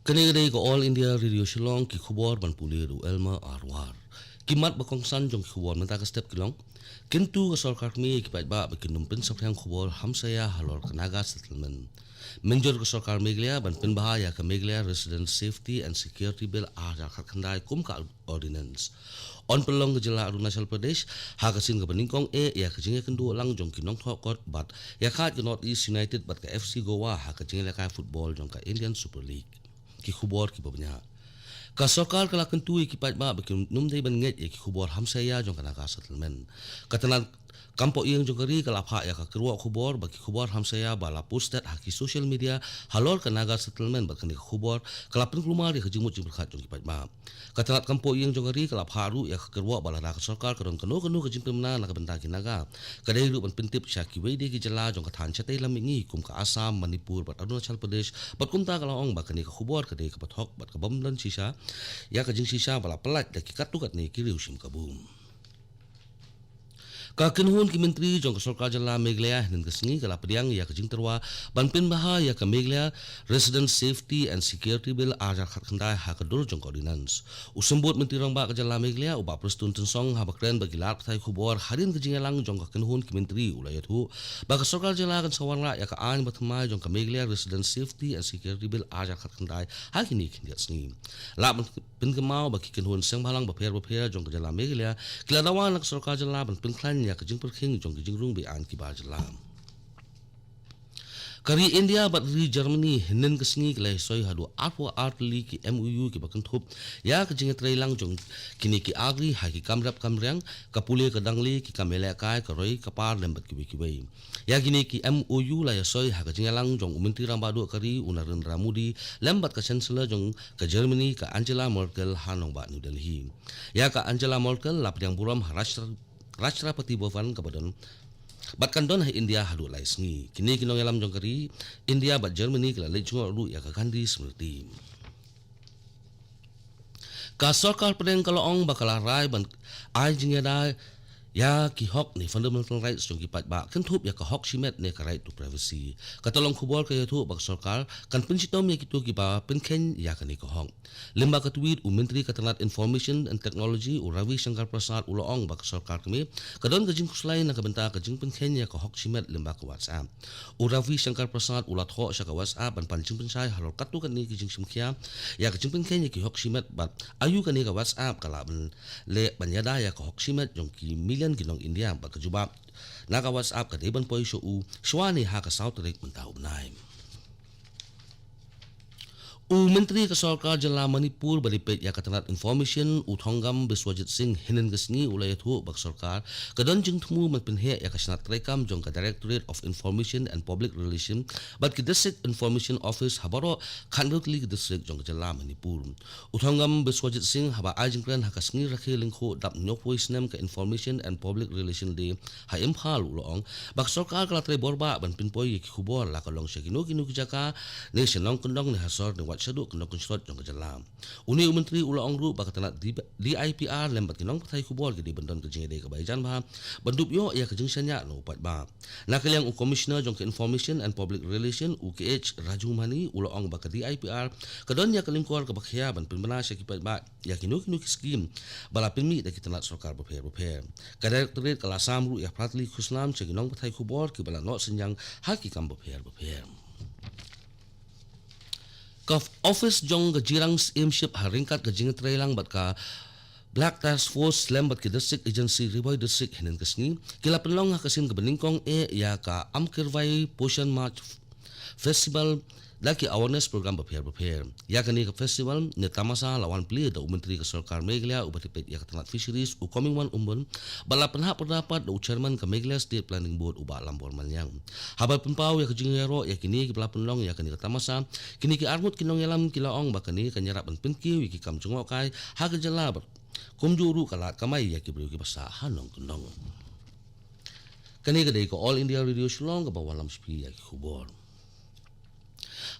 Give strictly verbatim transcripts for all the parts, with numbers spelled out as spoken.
Kane ka dei ka All India Radio Shillong, ki khubor ban pule da u Elmer Arwar. Ki mat ba kongsan jong ki khubor mynta ka step ki long: Kyntu ka sorkar kmie ïa ki paidbah ba kin ym pynsaphriang khubor hamsaïa halor ka Naga Settlement. Mynjur ka sorkar Meghalaya ban pynbha ïa ka Meghalaya Resident Safety and Security Bill ar hajar khatkhyndai kum ka ordinance. Yn pynlong ka jylla Arunachal Pradesh ha ka sien kaba nyngkong eh ïa ka jingïakynduh lang jong ki nongthoh kot bad ïakhaid ka North East United bad ka F C Goa ha ka jingïalehkai football jong ka Indian Super League. Ki khubor kiba bniah. Ka sorkar ka la kyntu ïa ki paidbah ba kin ym dei ban ngeit ïa ki khubor hamsaïa jong ka Naga Settlement. Ka tnad kam poh ïing jong ka ri ka la phah ïa ka kyrwoh khubor ba ki khubor hamsaïa ba la post ha ki social media halor ka Naga Settlement bad kane ka khubor ka la pynkulmar ïa ka jingmut jingpyrkhat jong ki paidbah. Ka tnad kam poh ïing jong ka ri ka la phah ruh ïa ka kyrwoh ba lada ka sorkar ka don kano kano ka jingpynbna na ka bynta ki Naga, ka dei ruh ban pyntip sha kiwei de ki jylla jong ka thaiñ shatei lam mihngi kum ka Assam, Manipur bad Arunachal Pradesh, bad kumta ka la ong ba kane ka khubor ka dei kaba thok bad ka bym don shisha ïa ka jingshisha ba la pyllait da ki katto katne ki riew shim kabu. Ka kynhun ki myntri jong ka sorkar jylla Meghalaya hynnin ka sngi ka la pdiang ïa ka jingtyrwa ban pynbha ïa ka Meghalaya Resident Safety and Security Bill ar hajar khatkhyndai ha ka dur jong ka ordinance. U Symbud Myntri Rangbah ka jylla Meghalaya, u Bah Prestone Tynsong, haba kren bad ki lad pathai khubor hadien ka jingïalang jong ka kynhun ki myntri, u la ïathuh ba ka sorkar jylla kan sa wanrah ïa ka aiñ bathymmai jong ka Meghalaya Resident Safety and Security Bill ar hajar khatkhyndai ha kine ki khyndiat sngi. La pynkynmaw ba ki kynhun seng bhalang bapher bapher jong ka jylla Meghalaya ki la dawa na ka sorkar jylla ban pynkhlaiñ ïa ka jingpyrkhing jong ki jingrung be-aiñ kiba jylla. Ka ri India bad ri Germany hynnin ka sngi ki la ïasoi haduh arphew ar tylli ki M O U kiba kynthup ïa ka jingïatreilang jong kine ki ar ri ha ki kam rep kam riang, ka pule ka dangle, ki kam ïalehkai, ka roi ka par lem bad kiwei kiwei. Ïa kine ki M O U la ïasoi ha ka jingïalang jong u Myntri Rangbah Duh ka ri, u Narendra Modi, lem bad ka Chancellor jong ka Germany, ka Angela Merkel, ha nongbah New Delhi. Ïa ka Angela Merkel la pdiang burom ha Rashtra-, Rashtrapati Bhavan kaba don bad kan don ha India haduh lai sngi. Kine ki nongïalam jong ka ri India bad Germany ki la leit jngoh ruh ïa ka Gandhi Smriti. Ka sorkar pdeng ka la ong ba ka la rai ban ai jingïada ïa ki hok ne fundamental rights jong ki paidbah, kynthup ïa ka hok shimet ne ka right to privacy. Ka tyllong khubor ka ïathuh ba ka sorkar kan pynshitom ïa kito kiba pynkheiñ ïa kane ka hok. Lyngba ka tweet, u Myntri ka tnad Information and Technology, u Ravi Shankar Prasad, u la ong ba ka sorkar kmie ka don ka jingkhuslai na ka bynta ka jingpynkheiñ ïa ka hok shimet lyngba ka WhatsApp. U Ravi Shankar Prasad u la thoh sha ka WhatsApp ban pan jingpynshai halor katto katne ki jingshim khia ïa ka jingpynkheiñ ïa ki hok shimet bad aïu kane ka WhatsApp ka lah ban leh ban ïada ïa ka hok shimet jong ki million ki nong India, bad ka jubab na ka WhatsApp ka dei ban poi sha u shwa ne ha ka saw tarik mynta u bnai. U Myntri ka sorkar jylla Manipur ba dei peit ïa ka tnad Information, u Thongam Biswajit Singh, hynnin ka sngi u la ïathuh ba ka sorkar ka don jingthmu ban pynheh ïa ka shnat treikam jong ka Directorate of Information and Public Relation bad ki District Information Office ha baroh khathynriew tylli ki district jong ka jylla Manipur. U Thongam Biswajit Singh haba ai jingkren ha ka sngi rakhe lyngkhuh dap hynñiewphew snem ka Information and Public Relation Day ha Imphal, u la ong ba ka sorkar ka la trei bor bha ban pynpoi ïa ki khubor, la ka long sha kino kino ki jaka ne sha nongkyndong ne ha sor ne wat shaduh ka nongkynshlur jong ka jylla. Une u Myntri u la ong ruh ba ka tnad D-, D I P R lem bad ki nongpathai khubor ki dei ban don ka jingïadei kaba ïajan bha ban dup ïoh ïa ka jingshaniah na u paidbah. Na ka liang u Commissioner jong ka Information and Public Relation, u K H Rajumani, u la ong ba ka D I P R ka don ïa ka lyngkor kaba khia ban pynbna sha ki paidbah ïa kino kino ki skim ba la pynmih da ki tnad sorkar bapher bapher. Ka Directorate ka la sam ruh ïa phra tylli ki khusnam sha ki nongpathai khubor kiba la noh synñiang ha ki kam bapher bapher. Ka office jong ka Jirang Syiemship ha ryngkat ka jingïatreilang bad ka Black Task Force lem bad ki District Agency Ri Bhoi District hynnin ka sngi ki la pynlong ha ka sien kaba nyngkong eh ïa ka Amkirvai Poshan Maah Festival da ki awareness program bapher bapher. Ïa kane ka festival ne tamasa la wan plie da u Myntri ka sorkar Meghalaya uba dei peit ïa ka tnad Fisheries, u Comingone Ymbon, bad la pynhap pyrda pat da u Chairman ka Meghalaya State Planning Board, u Bah Lambor Manyang. Haba pynpaw ïa ka jingïaroh ïa kine kiba la pynlong ïa kane ka tamasa, kine ki arngut ki nongïalam ki la ong ba kane kan ïarap ban pynkiew ïa ki kam jngohkai ha ka jylla bad kumjuh ruh ka lad kamai ïa ki briew kiba sah ha nongkyndong. Kane ka dei ka All India Radio Shillong kaba wallam sha phi ïa ki khubor.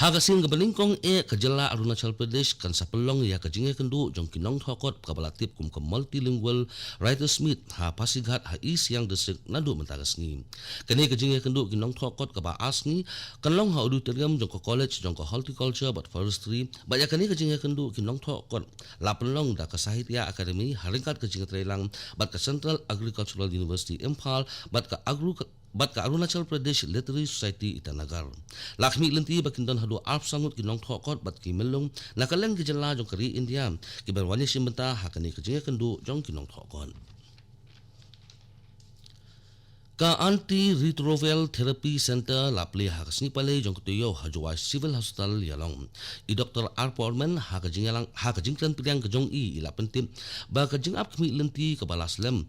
Ha ka sien kaba nyngkong eh, ka jylla Arunachal Pradesh kan sa pynlong ïa ka jingïakynduh jong ki nongthoh kot kaba la tip kum ka Multilingual Writers Meet ha Pasighat ha East Siang District naduh mynta ka sngi. Kane ka jingïakynduh ki nongthoh kot kaba ar sngi kan long ha auditorium jong ka College jong ka Horticulture bad Forestry, bad ïa kane ka jingïakynduh ki nongthoh kot la pynlong da ka Sahitya Academy ha ryngkat ka jingïatreilang bad ka Central Agricultural University Imphal bad ka Agru bad ka Arunachal Pradesh Literary Society Itanagar. La khmih lynti ba kin don haduh arphew san ngut ki nongthoh kot bad ki myllung na kylleng ki jylla jong ka ri India kiban wan ïashim bynta ha kane ka jingïakynduh jong ki nongthoh kot. Ka Antiretroviral Therapy Center la plie ha ka sngi Palei jong ka taïew ha Jowai Civil Hospital Ïalong. I Doktor R Porman ha ka jingïalang, ha ka jingkren pdiang ka jong i, i la pyntip ba ka jingap khmih lynti kaba la slem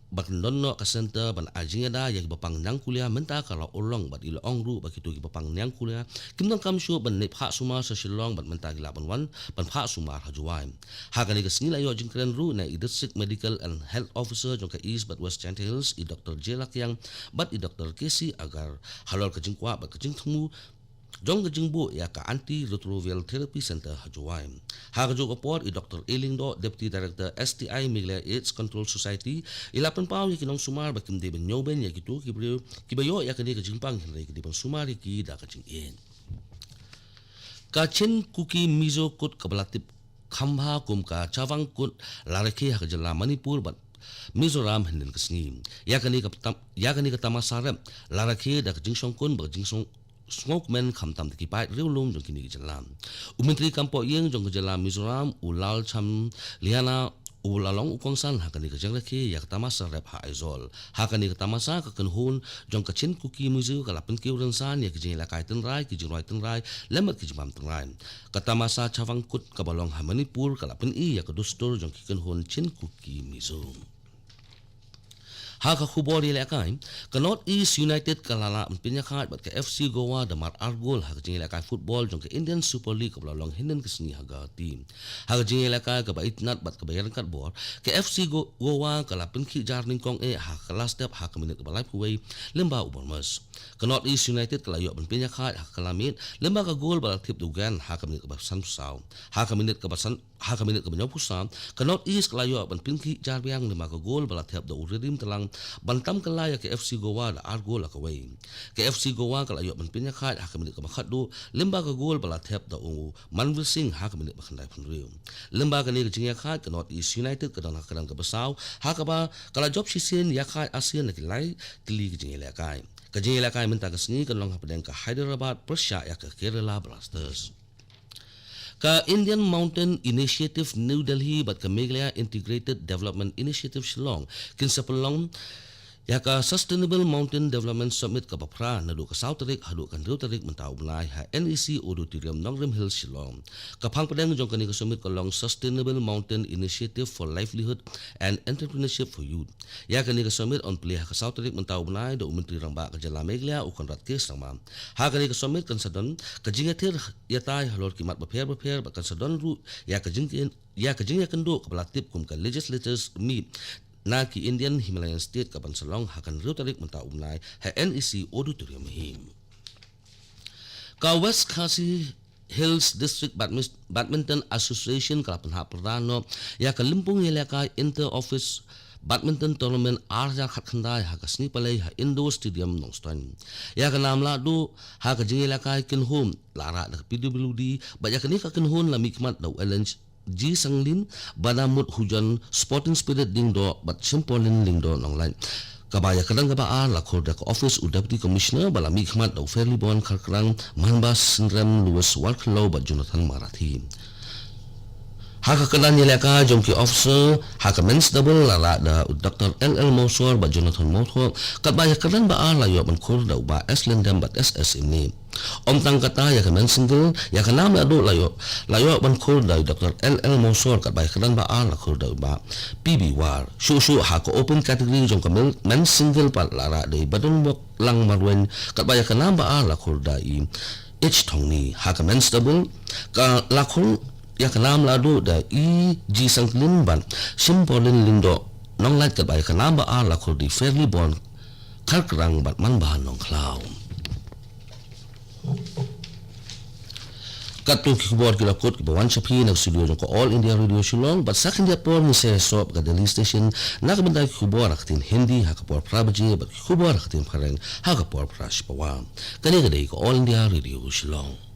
ba kan don noh ka center ban ai jingïada ïa kiba pang ñiangkulia mynta ka la urlong, bad i la ong ruh ba kito kiba pang ñiangkulia kim donkam shuh ban leit phah sumar sha Shillong, bad mynta ki lah ban wan ban phah sumar ha Jowai. Ha kane ka sngi la ïoh jingkren ruh na i District Medical and Health Officer jong ka East bad West Jaintia Hills, i Doktor J Lakiang bad i Doktor K C Agar halor ka jingkwah bad ka jingthmu jong ka jingbuh ïa ka Antiretroviral Therapy Center ha Jowai. Ha kajuh ka por, i Doktor A Lyngdoh, Deputy Director S T I Meghalaya AIDS Control Society, i la pynpaw ïa ki nongsumar ba kim dei ban ñiewbeiñ ïa kito ki briew kiba ïoh ïa kane ka jingpang, hynrei ki dei ban sumar ïa ki da ka jingïeit. Ka Chin Kuki Mizo Kut kaba la tip kham bha kum ka Chavang Kut la rakhe ha ka jylla Manipur bad Mizoram hynnin ka sngi. Ïa kane ka tam-, ïa kane ka tamasa rep la rakhe da ka jingshongkun bad ka jingsong sngewkmen khamtam da ki paid riewlum jong kine ki jylla. U Myntri Kam Pohïing jong ka jylla Mizoram, u Lalchhamliana, u la long u kongsan ha kane ka jingrakhe ïa ka tamasa rep ha Aizawl. Ha kane ka tamasa, ka kynhun jong ka Chin Kuki Mizo ka la pynkiew rynsan ïa ki jingïalehkai tynrai, ki jingrwai tynrai lem bad ki jingbam tynrai. Ka tamasa Chavang Kut kaba long ha Manipur ka la pyni ïa ka dustur jong ki kynhun Chin Kuki Mizo. Ha ka khubor ïalehkai, ka North East United ka la lah ban pynïakhaid bad ka F C Goa da mar ar gol ha ka jingïalehkai football jong ka Indian Super League kaba la long hynnin ka sngi ha Guwahati. Ha ka jingïalehkai kaba itynnad bad kaba ïaryngkat bor, ka F C Go-, Goa ka la pynkhih jar nyngkong eh ha ka last step ha ka minit kaba laiphew wei lyngba u Bormas. Ka North East United ka la ïoh ban pynïakhaid ha ka kylla miet lyngba ka gol ba la thep da u Gan ha ka minit kaba sanphew saw. Ha ka minit kaba san ha ka minit kaba hynñiewphew saw, ka North East ka la ïoh ban pynkhih jar biang lyngba ka gol ba la thep da u Ririm Tlang ban tam kylla ïa ka F C Goa da ar gol ha kawei. Ka F C Goa ka la ïoh ban pynïakhaid ha ka minit kaba khatduh lyngba ka gol ba la thep da u Manvir Singh ha ka minit ba khyndaiphew hynriew. Lyngba kane ka jingïakhaid, ka North East United ka don ha ka kyrdan kaba saw, ha kaba ka la jop shisien ïakhaid arsien na ki lai tylli ki jingïalehkai. Ka jingïalehkai mynta ka sngi kan long hapdeng ka Hyderabad pyrshah ïa ka Kerala Blasters. Ka Indian Mountain Initiative New Delhi bad ka Meghalaya Integrated Development Initiative Shillong kin sa pynlong ïa ka Sustainable Mountain Development Summit kaba phra naduh ka saw tarik haduh ka hynriew tarik mynta u bnai ha N E C Auditorium, Nongrim Hills, Shillong. Ka phang pdeng jong kane ka summit ka long Sustainable Mountain Initiative for Livelihood and Entrepreneurship for Youth. Ïa kane ka summit yn plie ha ka saw tarik mynta u bnai da u Myntri Rangbah ka jylla Meghalaya, u Conrad K Sangma. Ha kane ka summit kan sa don ka jingïathir ïatai halor ki mat bapher bapher bad kan sa don ruh ïa ka jingkyn-, ïa ka jingïakynduh kaba la tip kum ka Legislators Meet na ki Indian Himalayan State kaban sa long ha ka hynriew tarik mynta u bnai ha N E C Auditorium hi. Ka West Khasi Hills District Badmis-, Badminton Association ka la pynhap pyrda noh ïa ka lympung ïalehkai Inter Office Badminton Tournament ar hajar khatkhyndai ha ka sngi Palei ha Indoor Stadium, Nongstoiñ. Ïa ka nam lahduh ha ka jingïalehkai kynhun la rah da ka P W D, bad ïa kane ka kynhun la mihkhmat da u Ellen G Sanglin, Badamut Hujan, Sporting Spirit Diengdoh bad Shimpolin Lyngdoh Nonglait. Kaba ïa ka kyrdan kaba ar la khur da ka office u Deputy Commissioner, ba la mihkhmat da u Fairlybon Kharkrang, Manbha Synrem, Louis Warkhliew bad Jonathan Marathi. Ha ka kyrdan ïalehkai jong ki officer ha ka men's double la rah da u Doctor L L Mawsor bad Jonathan Mawthoh, katba ïa ka kyrdan ba ar la ïoh ban khur da u Bah S Lyngdoh bad S S Imni. Ym tang kata, ïa ka men's single, ïa ka nam lahduh la ïoh, la ïoh ban khur da u Doctor L L Mawsor, katba ïa ka kyrdan ba ar la khur da u Bah P B War. Shuh shuh ha ka open category jong ka men-, men's single pat la rah da i Badonbok Lang Marwein, katba ïa ka nam ba ar la khur da i H Thongni. Ha ka men's double ka la khur ïa ka nam lahduh da i G Sangklin bad Shimpolin Lyngdoh Nonglait, katba ïa ka nam ba ar la khur da i Fairlybon Kharkrang bad Manbha Nongkhlaw. Katto ki khubor ki la kut kiba wan sha phi na ka studio jong ka All India Radio Shillong, bad sa khyndiat por ngin sa ïasoh bad ka Delhi Station na ka bynta ki khubor ha ka ktien Hindi ha ka por phra baje bad ki khubor ha ka ktien Phareng ha ka por phra shipawa. Kane ka dei ka All India Radio Shillong.